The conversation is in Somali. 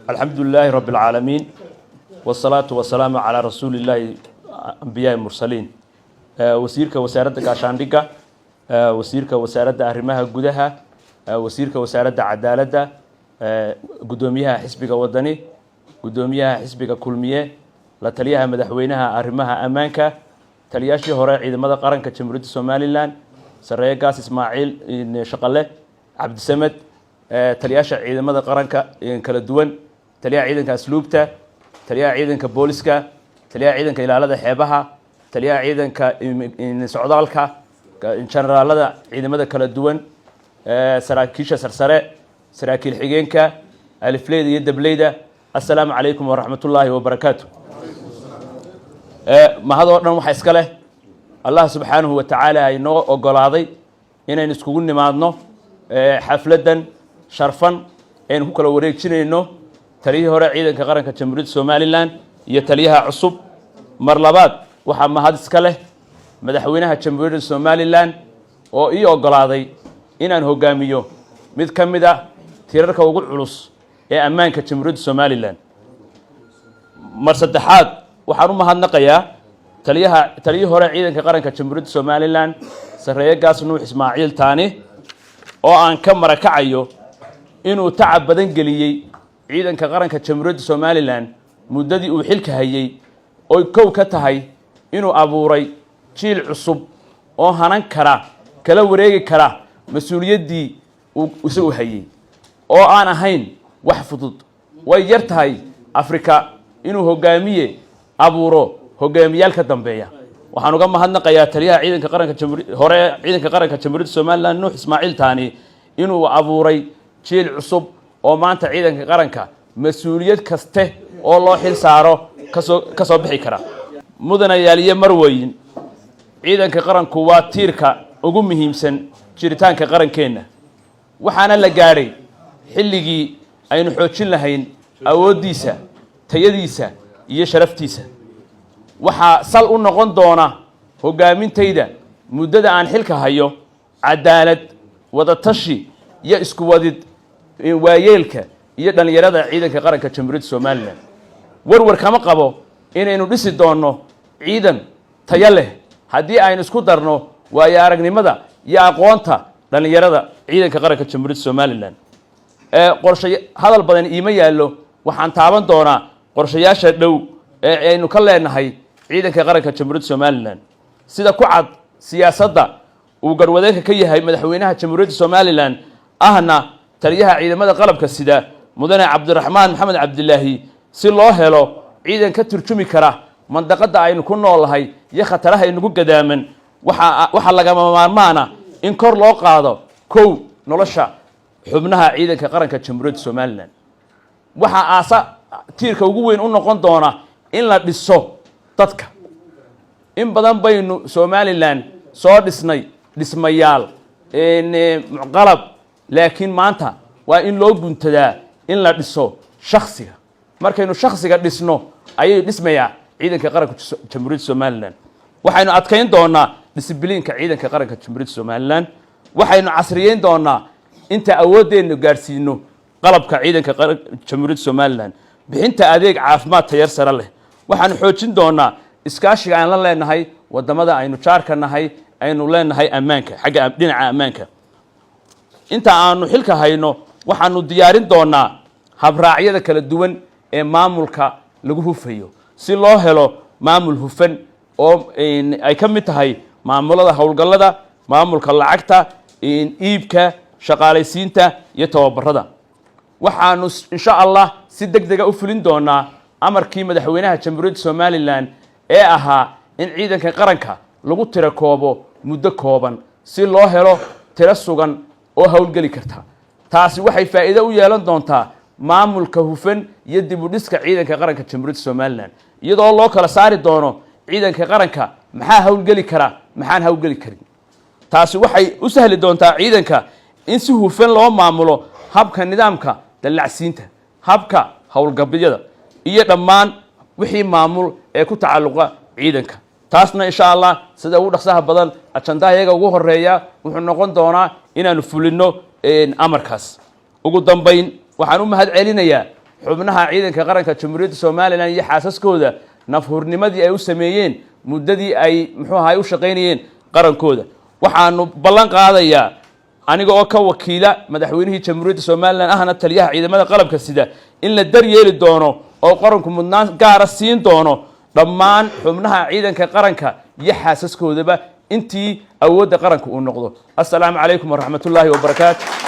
Alxamdu lilaahi rabbi alcaalamiin, wasalaatu wasalaamu calaa rasuuli illaahi, ambiyaai mursaliin. Wasiirka wasaaradda gaashaandhigga, wasiirka wasaaradda arrimaha gudaha, wasiirka wasaaradda cadaaladda, guddoomiyaha xisbiga Wadani, guddoomiyaha xisbiga Kulmiye, la taliyaha madaxweynaha arrimaha ammaanka, taliyaashii hore ciidamada qaranka Jamhuuriyadda Somaliland, sareeye gaas Ismaaciil Shaqale, Cabdisamed, taliyaasha ciidamada qaranka kala duwan, taliyaha ciidanka asluubta, taliyaha ciidanka booliska, taliyaha ciidanka ilaalada xeebaha, taliyaha ciidanka socdaalka, generaalada ciidamada kala duwan, saraakiisha sarsare, saraakiil xigeenka, alifleyda iyo dableyda, assalaamu calaykum waraxmatullaahi wabarakaatu. Mahad oo dhan waxa iska leh Allah subxaanahu wa tacaala inoo ogolaaday inaynu iskugu nimaadno xafladdan sharfan aynu ku kala wareejinayno taliyihii hore ciidanka qaranka Jamhuuriyadda Somaliland iyo taliyaha cusub. Mar labaad waxaa mahad iska leh madaxweynaha Jamhuuriyadda Somaliland oo ii ogolaaday inaan hogaamiyo mid ka mid ah tiirarka ugu culus ee ammaanka Jamhuuriyadda Somaliland. Mar saddexaad waxaan u mahadnaqayaa taliyihii hore ciidanka qaranka Jamhuuriyadda Somaliland, sarreeye gaas Nuux Ismaaciil Taani, oo aan ka marakacayo inuu tacab badan geliyey ciidanka qaranka Jamhuuriyadda Somaliland muddadii uu xilka hayey, oy kow ka tahay inuu abuuray jiil cusub oo hanan kara, kala wareegi kara mas-uuliyaddii uu isagu hayey, oo aan ahayn wax fudud. Way yar tahay Afrika inuu hogaamiye abuuro hogaamiyaal ka dambeeya. Waxaan uga mahadnaqayaa taliyaha ciidanka qaranka hore ciidanka qaranka Jamhuuriyadda Somaliland, Nuux Ismaaciil Taani, inuu abuuray jiil cusub oo maanta ciidanka qaranka mas-uuliyad kaste oo loo xil saaro kasoo bixi kara. Mudanayaal iyo marweyn, ciidanka qaranku waa tiirka ugu muhiimsan jiritaanka qarankeenna, waxaana la gaadhay xilligii aynu xoojin lahayn awooddiisa, tayadiisa iyo sharaftiisa. Waxaa sal u noqon doona hoggaamintayda muddada aan xilka hayo cadaalad, wadatashi iyo isku wadid waayeelka iyo dhallinyarada ciidanka qaranka Jamhuuriyadda Somaliland. Warwar kama qabo inaynu dhisi doonno ciidan tayo leh haddii aynu isku darno waayo aragnimada iyo aqoonta dhallinyarada ciidanka qaranka Jamhuuriyadda Somaliland. Qorshe hadal badan iima yaallo. Waxaan taaban doonaa qorshayaasha dhow ee aynu ka leenahay ciidanka qaranka Jamhuuriyadda Somaliland. Sida ku cad siyaasadda uu garwadeenka ka yahay madaxweynaha Jamhuuriyadda Somaliland, ahna taliyaha ciidamada qalabka sida, mudane Cabdiraxmaan Maxamed Cabdilaahi, si loo helo ciidan ka turjumi kara mandaqadda aynu ku noolnahay iyo khataraha inagu gadaaman, waxaa lagama maarmaana in kor loo qaado kow nolosha xubnaha ciidanka qaranka Jamhuuriyadda Somaliland. Waxaa aasa tiirka ugu weyn u noqon doona in la dhiso dadka. In badan baynu Somaliland soo dhisnay dhismayaal, qalab, laakiin maanta waa in loo guntadaa in la dhiso shaksiga. Markaynu shaksiga dhisno ayay dhismayaa ciidanka qaranka Jamhuuriyadda Somaliland. Waxaynu adkayn doonaa discipliinka ciidanka qaranka Jamhuuriyadda Somaliland. Waxaynu casriyeyn doonaa, inta awooddeennu gaadhsiino, qalabka ciidanka Jamhuuriyadda Somaliland, bixinta adeeg caafimaad tayar sare leh. Waxaanu xoojin doonaa iskaashiga aan la leenahay waddamada aynu jaarka nahay, aynu leenahay ammaanka, xagga dhinaca ammaanka. Inta aanu xilka hayno waxaanu diyaarin doonaa habraacyada kala duwan ee maamulka lagu hufayo, si loo helo maamul hufan oo ay ka mid tahay maamulada howlgallada, maamulka lacagta, iibka, shaqaalaysiinta iyo tababarada. Waxaanu insha Allah si deg dega u fulin doonaa amarkii madaxweynaha Jamhuuriyadda Somaliland ee ahaa in ciidanka qaranka lagu tiro koobo muddo kooban, si loo helo tiro sugan oo howlgeli karta. Taasi waxay faa'iido u yeelan doontaa maamulka hufan iyo dib u dhiska ciidanka qaranka Jamhuuriyadda Somaliland, iyadoo loo kala saari doono ciidanka qaranka maxaa howlgeli kara, maxaan howlgeli karin. Taasi waxay u sahli doontaa ciidanka in si hufan loo maamulo habka nidaamka dallacsiinta, habka howlgabyada iyo dhammaan wixii maamul ee ku tacalluqa ciidanka. Taasna insha Allah sida ugu dhaqsaha badan ajandaha iyaga ugu horeeya wuxuu noqon doonaa inaanu fulino amarkaas. Ugu dambayn, waxaan u mahad celinayaa Xubnaha ciidanka qaranka Jamhuuriyadda Somaliland iyo xaasaskooda nafhurnimadii ay u sameeyeen muddadii ay, muxuu ahaay, u shaqaynayeen qarankooda. Waxaanu ballan qaadayaa, aniga oo ka wakiila madaxweynihii Jamhuuriyadda Somaliland, ahna taliyaha ciidamada qalabka sida, in la daryeeli doono oo qaranku mudnaan gaara siin doono dhammaan xubnaha ciidanka qaranka iyo xaasaskoodaba intii awoodda qaranka uu noqdo. Assalaamu calaykum waraxmatullaahi wabarakaatu.